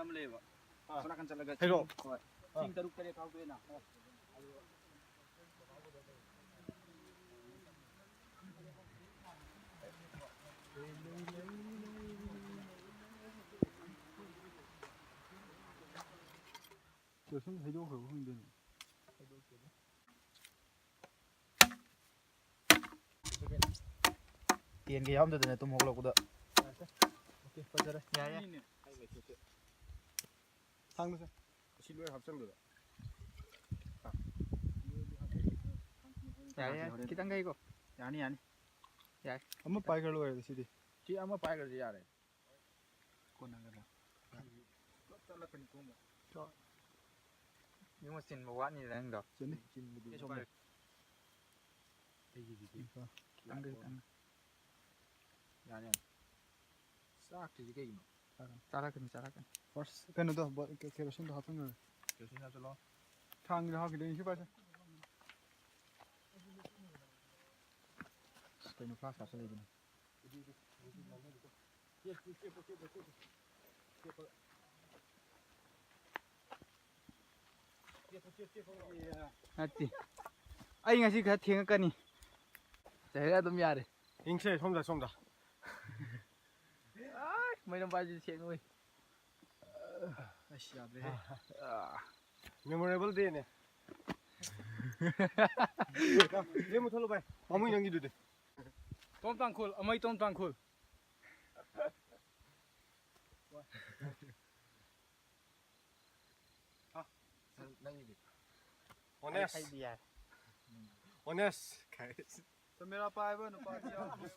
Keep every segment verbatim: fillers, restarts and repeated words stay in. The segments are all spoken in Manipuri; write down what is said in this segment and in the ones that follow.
ꯑꯃ ꯂꯩꯌꯦꯕ꯫ ꯑꯥ꯫ ꯑꯁꯣꯝ ꯅꯥꯀꯟ ꯆꯠꯂꯒ ꯍꯩꯔꯣꯛ꯫ ꯆꯤꯡ, ꯍꯣꯏ꯫ ꯑꯥ꯫ ꯆꯤꯡ ꯇꯔꯨꯛ ꯇꯔꯦꯠ ꯀꯥꯍꯧꯗꯣꯏꯅ꯫ ꯀꯦꯔꯣꯁꯤꯟ ꯍꯩꯗꯣꯛꯈ꯭ꯔꯕ ꯈꯪꯗꯦꯅꯦ꯫ ꯇꯦꯟꯒ ꯌꯥꯎꯔꯝꯗꯗꯅ ꯇꯨꯝ ꯍꯧꯒꯠꯂꯛꯄꯗ꯫ ꯑꯣꯀꯦ, ꯐꯖꯔꯦ꯫ ꯌꯥꯔꯦ꯫ ꯊꯥꯡꯗꯨꯁꯦ꯫ ꯑꯁꯤ ꯂꯣꯏ ꯍꯥꯞꯆꯟꯕꯗ꯫ ꯌꯥꯔꯦ, ꯌꯥꯔꯦ꯫ ꯈꯤꯇꯪ ꯀꯩꯀꯣ꯫ ꯌꯥꯅꯤ, ꯌꯥꯅꯤ꯫ ꯌꯥꯔꯦ꯫ ꯑꯃ ꯄꯥꯏꯈ꯭ꯔ ꯂꯣꯏꯔꯦꯗ ꯁꯤꯗꯤ꯫ ꯁꯤ ꯑꯃ ꯄꯥꯏꯈ꯭ꯔꯁꯨ ꯌꯥꯔꯦ꯫ ꯀꯣꯟꯅꯒꯗ꯭ꯔꯥ? ꯄꯨꯂꯞ ꯆꯠꯂꯛꯀꯅꯤ ꯀꯣꯝꯕ꯫ ꯌꯨꯝ ꯆꯤꯟꯕ ꯋꯥꯠꯅꯤꯗ ꯅꯪꯗꯣ꯫ ꯆꯤꯟꯅꯤ꯫ ꯆꯤꯟꯕꯗꯤ꯫ ꯑꯩ ꯁꯣꯝꯗ꯫ ꯑꯩꯒꯤꯗꯨꯗꯤ꯫ ꯈꯤꯇꯪ, ꯈꯤꯇꯪ꯫ ꯌꯥꯔꯦ, ꯌꯥꯔꯦ꯫ ꯆꯥꯛꯇ꯭ꯔꯤꯁꯤ ꯀꯩꯒꯤꯅꯣ? ꯆꯥꯔꯛꯀꯅꯤ, ꯆꯥꯔꯛꯀꯅꯤ꯫ First ꯀꯩꯅꯣꯗꯣ, ꯕ-, ꯀꯦ-, ꯀꯦꯔꯣꯁꯤꯟꯗꯣ ꯍꯥꯞꯆꯤꯟꯈ꯭ꯔꯒꯦ꯫ ꯀꯦꯔꯣꯁꯤꯟ ꯍꯥꯞꯆꯤꯜꯂꯣ꯫ ꯊꯥꯡꯒꯤꯗꯣ ꯍꯥꯞꯈꯤꯗꯣꯏꯅꯤ, ꯁꯤ ꯄꯥꯏꯁꯦ꯫ ꯑꯁ, ꯀꯩꯅꯣ flask ꯍꯥꯞꯆꯤꯜꯂꯛꯏꯗꯨꯅ? ꯅꯠꯇꯦ꯫ ꯑꯩ ꯉꯁꯤ ꯈꯔ ꯊꯦꯡꯉꯛꯀꯅꯤ꯫ ꯆꯍꯤ ꯑꯗꯨꯝ ꯌꯥꯔꯦ꯫ ꯌꯦꯡꯁꯦ, ꯁꯣꯝꯗ, ꯁꯣꯝꯗ꯫ ꯑꯥꯏ, ꯃꯩꯔꯝ ꯄꯥꯏꯁꯤ ꯁꯦꯡꯉꯨꯏ꯫ ꯑꯁ, ꯌꯥꯗ꯭ꯔꯦꯍꯦ꯫ ꯑꯥ꯫ Memorable dayꯅꯦ꯫ ꯂꯦꯝ ꯃꯨꯊꯠꯂꯣ ꯚꯥꯏ꯫ ꯄꯥꯝꯃꯨꯏ ꯅꯪꯒꯤꯗꯨꯗꯤ꯫ ꯇꯣꯝ ꯇꯥꯡꯈꯨꯜ, ꯑꯃꯩ ꯇꯣꯝ ꯇꯥꯡꯈꯨꯜ꯫ ꯅꯪꯒꯤꯗꯤ? Honest꯫ ꯑꯩ ꯍꯥꯏꯕ ꯌꯥꯏ꯫ Honest꯫ ꯀꯦꯃꯦꯔꯥ ꯄꯥꯏꯕ ꯅꯨꯄꯥꯗꯤ ꯌꯥꯎꯗꯦ꯫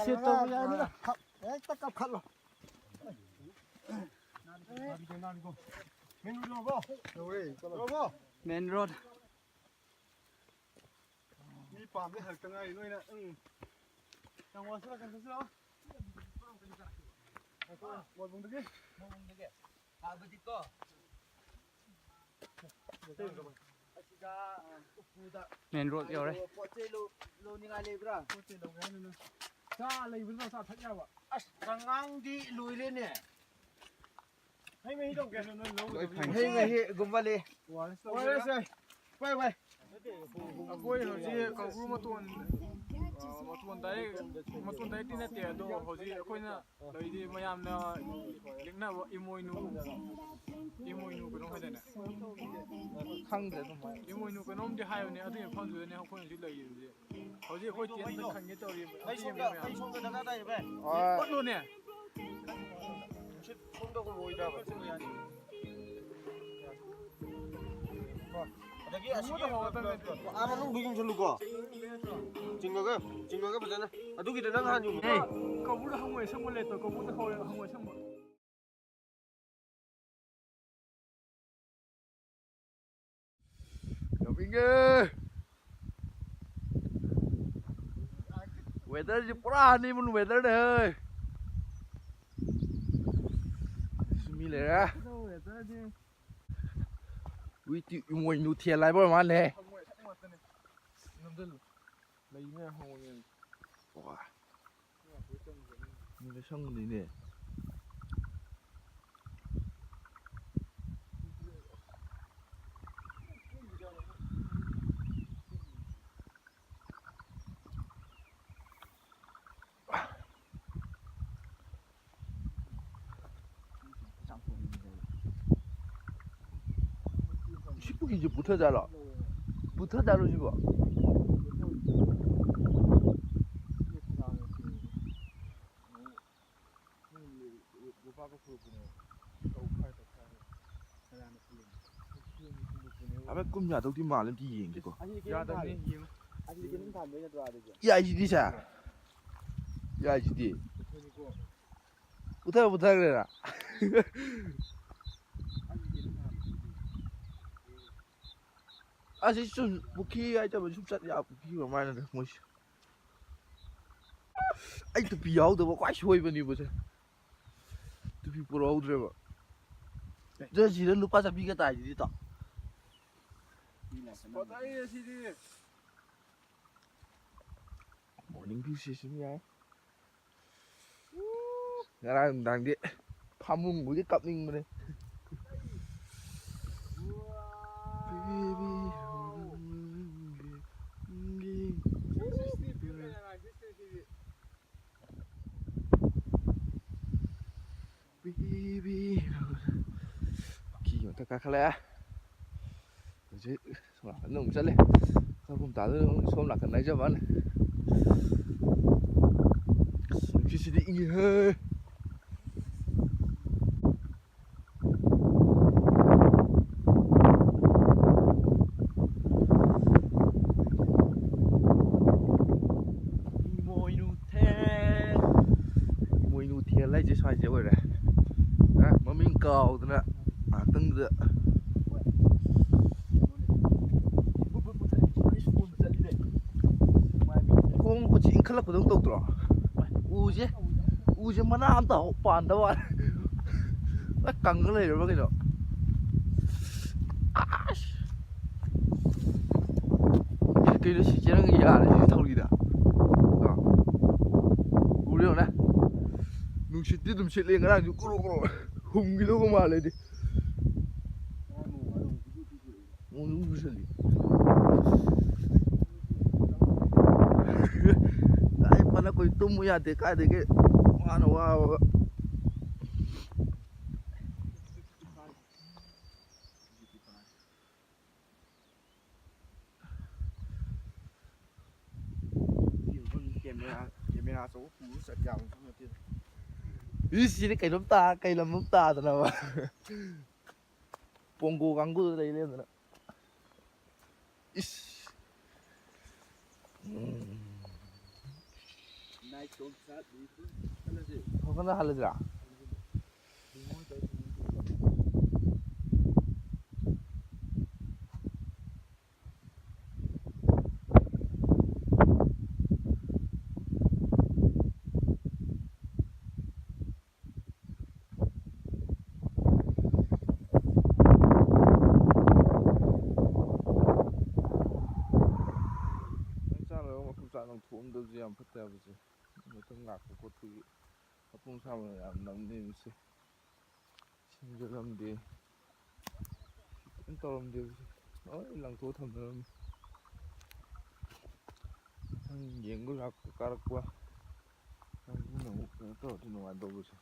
ꯁꯦꯠ ꯇꯧꯕ ꯌꯥꯅꯤꯗ꯫ ꯍꯦꯛꯇ ꯀꯥꯞꯈꯠꯂꯣ꯫ Main road ꯌꯧꯔꯕꯣ? ꯌꯧꯔꯦ, ꯆꯠꯂꯣ꯫ ꯌꯧꯔꯕꯣ? Main road꯫ ꯃꯤ ꯄꯥꯝꯕ ꯍꯜꯂꯛꯇ ꯉꯥꯏꯔꯤ ꯅꯣꯏꯅ꯫ ꯎꯝ꯫ ꯌꯥꯝ ꯋꯥꯁꯤꯜꯂꯛꯀꯅꯨ, ꯆꯠꯁꯤꯜꯂꯛꯑꯣ꯫ ꯃꯣꯏꯕꯨꯡꯗꯒꯤ꯫ ꯃꯣꯏꯕꯨꯡꯗꯒꯤ꯫ ꯊꯥꯕꯗꯤꯀꯣ꯫ ꯑꯁꯤꯗ ꯎꯄꯨꯗ꯫ Main road ꯌꯧꯔꯦ꯫ ꯄꯣꯠ ꯆꯩ ꯂꯧ-, ꯂꯧꯅꯤꯡꯉꯥꯏ ꯂꯩꯕ꯭ꯔꯥ? ꯄꯣꯠ ꯆꯩ ꯂꯧꯒꯦ ꯍꯥꯏꯅ ꯅꯪ꯫ ꯆꯥ ꯂꯩꯕꯗꯨꯅ ꯆꯥ ꯊꯛ ꯌꯥꯕ꯫ ꯑꯁ, ꯆꯉꯥꯡꯗꯤ ꯂꯣꯏꯔꯦꯅꯦ꯫ ꯍꯩ ꯃꯍꯤ ꯇꯧꯒꯦ꯫ ꯍꯩ ꯃꯍꯤꯒꯨꯝꯕ ꯂꯩ꯫ ꯑꯣ ꯑꯥꯔ ꯑꯦꯁ ꯇꯧꯒꯦꯔꯥ? ꯑꯣ ꯑꯥꯔ ꯑꯦꯁ ꯂꯩ꯫ ꯄꯥꯏ, ꯄꯥꯏ꯫ ꯑꯩꯈꯣꯏ ꯍꯧꯖꯤꯛ ꯀꯧꯕ꯭ꯔꯨ ꯃꯇꯣꯟ, ꯑ, ꯃꯇꯣꯟ direct, ꯃꯇꯣꯟ directꯇꯤ ꯅꯠꯇꯦ, ꯑꯗꯣ ꯍꯧꯖꯤꯛ ꯑꯩꯈꯣꯏꯅ ꯂꯩꯗꯤ ꯃꯌꯥꯝꯅ ꯂꯤꯛꯅꯕ ꯏꯃꯣꯏꯅꯨ, ꯏꯃꯣꯏꯅꯨ ꯀꯩꯅꯣꯝ ꯍꯥꯏꯗꯥꯏꯅꯦ? ꯈꯪꯗ꯭ꯔꯦ ꯑꯗꯨꯝ ꯍꯥꯏ꯫ ꯏꯃꯣꯏꯅꯨ ꯀꯩꯅꯣꯝꯗꯤ ꯍꯥꯏꯕꯅꯦ, ꯑꯗꯨꯒꯤ ꯃꯐꯝꯗꯨꯗꯅꯦ ꯑꯩꯈꯣꯏ ꯍꯧꯖꯤꯛ ꯂꯩꯔꯤꯕꯁꯦ꯫ ꯍꯧꯖꯤꯛ ꯑꯩꯈꯣꯏ ꯇꯦꯟꯠꯇ ꯈꯟꯒꯦ ꯇꯧꯔꯤ꯫ ꯃꯩ ꯁꯣꯝꯗ, ꯃꯩ ꯁꯣꯝꯗ ꯗꯔꯀꯥꯔ ꯇꯥꯏꯌꯦ, ꯚꯥꯏ꯫ ꯍꯣꯏ꯫ ꯎꯠꯂꯨꯅꯦ꯫ ꯅꯨꯡꯁꯤꯠ ꯁꯣꯝꯗ ꯍꯨꯝꯃꯛꯑꯣꯏꯗ꯭ꯔꯕ? ꯑꯗꯒꯤ ꯑꯁꯤꯒꯤ ꯍꯨꯝꯃꯛꯑꯣꯏꯗꯕ ꯅꯠꯇ꯭ꯔꯣ? ꯑꯥ ꯃꯅꯨꯡꯗ ꯌꯨꯡꯁꯜꯂꯨꯀꯣ꯫ ꯆꯤꯡꯉꯒ, ꯆꯤꯡꯉꯒ ꯐꯖꯅ꯫ ꯑꯗꯨꯒꯤꯗ ꯅꯪ ꯍꯥꯟꯅ ꯌꯨꯡꯉꯨ꯫ ꯑꯦ, ꯀꯧꯕ꯭ꯔꯨꯗ ꯍꯪꯉꯣꯏ ꯑꯁꯪꯕ ꯂꯩꯇ꯭ꯔꯣ? ꯀꯧꯕ꯭ꯔꯨꯗ ꯍꯪꯉꯣꯏ, ꯍꯪꯉꯣꯏ ꯑꯁꯪꯕ꯫ ꯀꯞꯅꯤꯡꯉꯦ꯫ Weatherꯁꯤ ꯄꯨꯔꯥ honeymoon weatherꯅꯦ ꯍꯦ꯫ ꯁꯤ ꯃꯤ ꯂꯩꯔꯦ꯫ Weatherꯗꯤ꯫ ꯍꯧꯖꯤꯛꯇꯤ ꯏꯃꯣꯏꯅꯨ ꯊꯦꯜ ꯍꯥꯏꯕ ꯑꯣꯏꯔ ꯃꯥꯜꯂꯦ꯫ ꯍꯪꯉꯣꯏ ꯑꯁꯪꯕ ꯉꯥꯛꯇꯅꯦ꯫ ꯅꯝꯖꯜꯂꯨ꯫ ꯂꯩ ꯃꯌꯥꯝ ꯍꯪꯉꯣꯏ ꯃꯌꯥꯝ꯫ ꯋꯥ꯫ ꯃꯤ ꯂꯣꯏ ꯁꯪꯗꯣꯏꯅꯦ꯫ ꯁꯤ ꯄꯨꯈ꯭ꯔꯤꯁꯦ ꯄꯨꯊꯖꯥꯠꯂꯣ? ꯄꯨꯊꯖꯥꯠꯂꯣ ꯁꯤꯕꯣ? ꯑꯕꯦ, ꯀꯨꯝ ꯌꯥꯗꯧꯗꯤ ꯃꯥꯜꯂꯦ, ꯑꯝꯇ ꯌꯦꯡꯒꯦꯀꯣ꯫ ꯌꯥꯗꯕꯅꯤ, ꯌꯦꯡꯉꯨ꯫ ꯌꯥꯏꯁꯤꯗꯤ ꯁꯦ꯫ ꯌꯥꯏꯁꯤꯗꯤ꯫ ꯄꯨꯊꯔꯣ, ꯄꯨꯊꯈ꯭ꯔꯦꯔꯥ? ꯑꯁꯤ ꯁꯨꯝ ꯄꯨꯈ꯭ꯔꯤ ꯍꯥꯏꯇꯕ ꯁꯨꯝ ꯆꯠ ꯌꯥꯕ ꯄꯨꯈ꯭ꯔꯤ ꯑꯣꯏꯔ ꯃꯥꯜꯂꯦꯗ ꯃꯣꯏꯁꯦ꯫ ꯑꯩ ꯇꯨꯄꯤ ꯌꯥꯎꯗꯕ ꯈ꯭ꯋꯥꯏ ꯁꯣꯏꯕꯅꯦꯕ ꯁꯦ꯫ ꯇꯨꯄꯤ ꯄꯨꯔꯛꯍꯧꯗ꯭ꯔꯦꯕ꯫ ꯑꯗꯨ ꯁꯤꯗ ꯂꯨꯄꯥ ꯆꯥꯝꯃꯔꯤꯒ ꯇꯥꯏꯁꯤꯗꯤ ꯇꯥꯎ꯫ ꯐꯖꯩꯌꯦ ꯁꯤꯗꯤ꯫ Morning viewꯁꯤ ꯁꯨꯝ ꯌꯥꯏ꯫ ꯉꯔꯥꯡ ꯅꯨꯡꯗꯥꯡꯗꯤ ꯐꯃꯨꯡꯕꯨꯗꯤ ꯀꯞꯅꯤꯡꯕꯅꯦ꯫ ꯄꯨꯈ꯭ꯔꯤ ꯃꯊꯛ ꯀꯥꯈꯠꯂꯛꯑꯦ꯫ ꯍꯧꯖꯤꯛ ꯁꯣꯝ ꯅꯥꯀꯟꯗ ꯑꯃꯨꯛ ꯆꯠꯂꯦ꯫ ꯈꯔ ꯀꯨꯝ ꯇꯥꯗꯣꯏꯅꯤ, ꯁꯣꯝ ꯅꯥꯀꯟ ꯍꯥꯏꯖꯕ ꯋꯥꯅꯤ꯫ ꯑꯁ, ꯅꯨꯡꯁꯤꯠꯁꯤꯗꯤ ꯏꯪꯉꯤꯍꯦ꯫ ꯏꯃꯣꯏꯅꯨ ꯊꯦꯜ꯫ ꯏꯃꯣꯏꯅꯨ ꯊꯦꯜ ꯍꯥꯏꯁꯦ ꯁ꯭ꯋꯥꯏꯁꯦ ꯑꯣꯏꯔꯦ꯫ ꯑ, ꯃꯃꯤꯡ ꯀꯥꯎꯗꯅ ꯉꯥꯏꯍꯥꯛꯇꯪꯗꯨꯗ꯫ ꯈꯣꯡ ꯈꯨꯠꯁꯤ ꯏꯟꯈꯠꯂꯛꯄꯗꯧ ꯇꯧꯗ꯭ꯔꯣ? ꯎꯁꯦ, ꯎꯁꯦ ꯃꯅꯥ ꯑꯝꯇ ꯍꯧ-, ꯄꯥꯟꯗꯕ ꯋꯥꯅꯤ꯫ ꯂꯣꯏ ꯀꯪꯉ ꯂꯩꯔꯕ ꯀꯩꯅꯣ? ꯑꯁ! ꯀꯩꯅꯣ ꯁꯤ ꯆꯦꯔꯪ ꯌꯥꯔꯦ ꯁꯤ ꯊꯧꯔꯤꯗ꯫ ꯑ꯫ ꯎꯔꯦ ꯌꯦꯡꯉꯨꯅꯦ꯫ ꯅꯨꯡꯁꯤꯠꯇꯤ ꯑꯗꯨꯝ ꯁꯤꯠꯂꯦ, ꯉꯔꯥꯡꯁꯨ ꯀ꯭ꯔꯣ ꯀ꯭ꯔꯣ ꯍꯨꯝꯈꯤꯗꯧꯕ ꯃꯥꯜꯂꯦꯗꯤ꯫ ꯅꯣꯡꯁꯨ ꯆꯨꯁꯜꯂꯤ꯫ ꯑꯩ ꯐꯅ ꯀꯨꯏ ꯇꯨꯝꯃꯨ ꯌꯥꯗꯦ, ꯀꯥꯏꯗꯒꯤ ꯋꯥꯅ ꯋꯥꯕꯒ꯫ ꯀꯦꯃꯦꯔꯥ, ꯀꯦꯃꯦꯔꯥ ꯑꯆꯧꯕ ꯄꯨꯔ ꯆꯠ ꯌꯥꯕ ꯃꯐꯝ ꯅꯠꯇꯦꯗ꯫ ꯏꯁ, ꯁꯤꯗꯤ ꯀꯩꯅꯣꯝ ꯇꯥ-, ꯀꯩ ꯂꯝ ꯑꯃ ꯇꯥꯗꯅꯕ꯫ ꯄꯣꯡꯒꯣ ꯀꯥꯡꯕꯨꯗꯨ ꯂꯩ ꯂꯩꯔꯝꯗꯅ꯫ ꯏꯁ꯫ ꯎꯝ꯫ ꯅꯥꯏꯠ ꯇꯣꯞ ꯁꯥꯠ ꯆꯠꯂꯁꯤ꯫ ꯍꯧꯒꯠꯅ ꯍꯜꯂꯁꯤꯔꯥ? ꯅꯪ ꯆꯥꯅꯕ ꯃꯐꯝ ꯆꯥꯅ ꯊꯣꯛꯑꯝꯗꯕꯁꯦ ꯌꯥꯝ ꯐꯠꯇꯦ ꯍꯥꯏꯕꯁꯦ꯫ ꯃꯇꯝ ꯂꯥꯛꯄ ꯈꯣꯠꯄꯒꯤ ꯃꯄꯨꯡ ꯁꯥꯕ ꯌꯥꯝ ꯅꯝꯅꯦ ꯃꯁꯤ꯫ ꯁꯦꯝꯖꯤꯜꯂꯝꯗꯦ꯫ ꯀꯩꯝ ꯇꯧꯔꯝꯗꯦ ꯃꯁꯤ꯫ ꯂꯣꯏ ꯂꯪꯊꯣꯛꯑ ꯊꯝꯅꯔꯝꯃꯤ꯫ ꯃꯊꯪ ꯌꯦꯡꯕ ꯂꯥꯛꯄ ꯀꯥꯔꯛꯄ ꯀꯥꯡꯕꯨꯅ ꯑꯃꯨꯛ ꯀꯩꯅꯣ ꯇꯧꯔꯗꯤ ꯅꯨꯡꯉꯥꯏꯗꯧꯕꯁꯦ꯫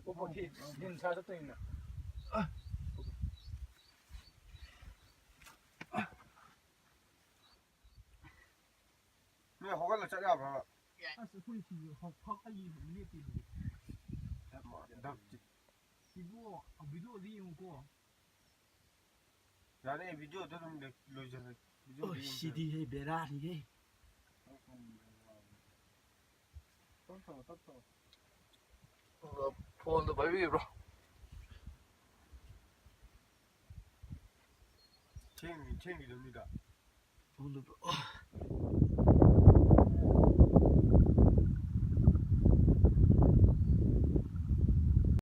ꯄꯣꯠ ꯄꯣꯠ ꯊꯤ, ꯂꯤꯟ ꯁꯥ ꯆꯠꯇꯣꯏꯅꯤꯅ꯫ ꯅꯣꯏ ꯍꯧꯒꯠꯂ ꯆꯠ ꯌꯥꯕ꯭ꯔꯕ? ꯑꯁ, ꯑꯩꯈꯣꯏ ꯁꯤꯁꯨ ꯍꯧ-, ꯍꯧꯒꯠꯂꯤ, ꯍꯧꯖꯤꯛ ꯂꯦꯞꯄꯤ ꯍꯧꯖꯤꯛ꯫ ꯗꯞꯇꯤ꯫ ꯏꯕꯣ, ꯚꯤꯗꯤꯑꯣꯗ ꯌꯦꯡꯉꯨꯀꯣ꯫ ꯌꯥꯔꯦ, ꯚꯤꯗꯤꯑꯣꯗ ꯑꯗꯨꯝ ꯂꯣꯏ-, ꯂꯣꯏꯁꯤꯜꯂꯦ꯫ ꯚꯤꯗꯤꯑꯣꯗ ꯑꯣ, ꯌꯦꯡꯁꯦ꯫ ꯁꯤꯗꯤ ꯍꯦ, ꯕꯦꯔꯥꯅꯤꯍꯦ꯫ ꯇꯞ ꯇꯧꯔꯣ, ꯇꯞ ꯇꯧꯔꯣ꯫ ꯐꯣꯟꯗꯣ ꯄꯥꯏꯕꯤꯕ꯭ꯔꯣ? ꯊꯦꯡꯉꯤ, ꯊꯦꯡꯈꯤꯗꯧꯅꯤꯗ꯫ ꯐꯣꯟꯗꯣ, ꯑꯣ꯫